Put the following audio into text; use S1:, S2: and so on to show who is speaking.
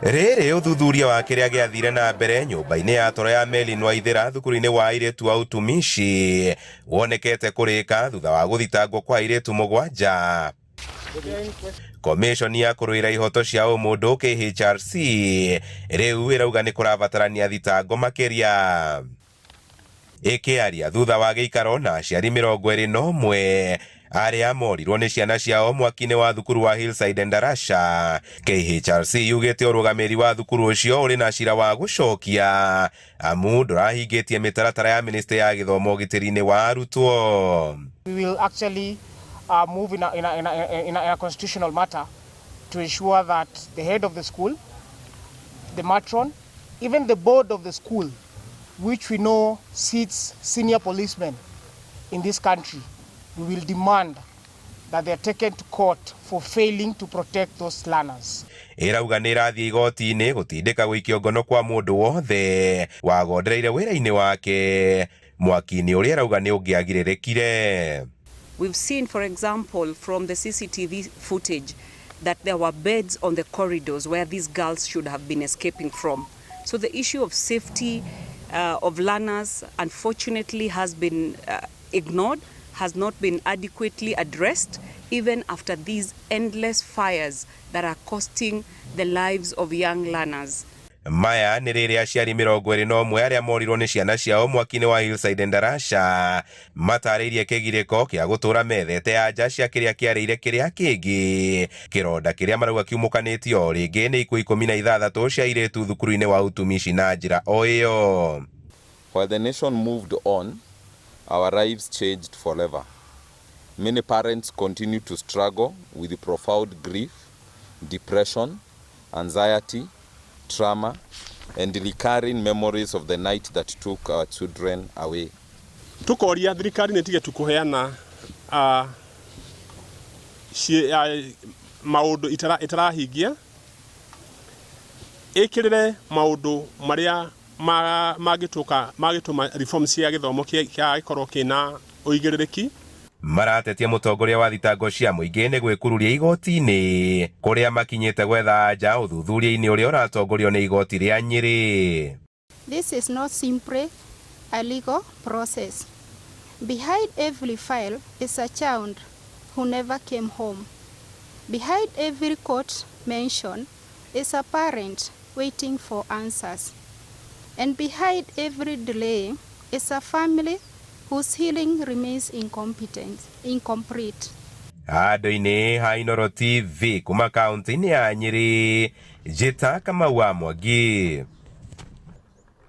S1: Rĩrĩ ũthuthuria wa kĩrĩa gĩathire na mbere nyũmba-inĩ ya toro ya Melin Waithĩra thukuru-inĩ wa airĩtu wa utumishi wonekete kũrĩka thutha wa gũthitangwo kwa airĩtu 7. Komishoni ya kũrũĩra ihoto cia ũmũndũ KHRC rĩu ĩrauga nĩ kũrabatarania thitango makĩria. Ĩkĩaria thutha wa gĩikaro na aciari 21 arĩa morirwo nĩ ciana ciao mwaki-inĩ wa thukuru wa Hillside Endarasha, KHRC yugĩte ũrũgamĩrĩri wa thukuru ũcio ũrĩ na cira wa gũcokia amu ndũrahingĩtie mĩtaratara ya ministry ya gĩthomo ũgitĩri-inĩ wa arutwo.
S2: We will actually move in a constitutional matter to ensure that the head of the school, the matron, even the board of the school, which we know sits senior policemen in this country, we will demand that they are taken to court for failing to protect those learners.
S1: Ĩrauga nĩ ĩrathiĩ igoti-inĩ gũtindĩka gũikio ngono kwa mũndũ wothe wagondereire wĩra-inĩ wake mwaki-inĩ ũrĩa ĩrauga nĩ ũngĩagirĩrĩkire.
S3: We've seen, for example, from the CCTV footage that there were beds on the corridors where these girls should have been escaping from. So the issue of safety of learners, unfortunately, has been ignored, has not been adequately addressed, even after these endless fires that are costing the lives of young learners.
S1: Maya nĩ rĩrĩa aciari 21 arĩa morirwo nĩ ciana ciao mwaki-inĩ wa Hillside Endarasha matarĩirie kĩgirĩko kĩa gũtũra methete anja cia kĩrĩa kĩarĩire kĩrĩa kĩngĩ, kĩronda kĩrĩa marauga kiumũkanĩtio o rĩngĩ nĩ ikuũ 16 cia airĩtu thukuru-inĩ wa utumishi na njĩra o ĩyo.
S4: While the nation moved on, our lives changed forever. Many parents continue to struggle with profound grief, depression, anxiety, trauma, and recurring memories of the night that took our children away.
S5: Tukoria thirikari nĩ tige tu kũheana maũndũ ĩtarahingia, ĩkĩrĩre maũndũ marĩa mangĩtũka mangĩtũma reform cia gĩthomo kĩa gĩkorwo kĩna ũigĩrĩrĩki.
S1: Maratetia mũtongoria wa thitango cia mũingĩ nĩ gwĩkururia igoti-inĩ kũrĩa makinyĩte gwetha anja ũthuthuria-inĩ ũrĩa ũratongorio nĩ igoti rĩa Nyĩrĩ.
S6: This is not simply a legal process. Behind every file is a child who never came home. Behind every court mention is a parent waiting for answers. And behind every delay is a family whose healing remains incomplete.
S1: Handũ-inĩ ha Inooro TV kuma kaunti-inĩ ya Nyĩrĩ, njĩta Kamau wa Mwangi.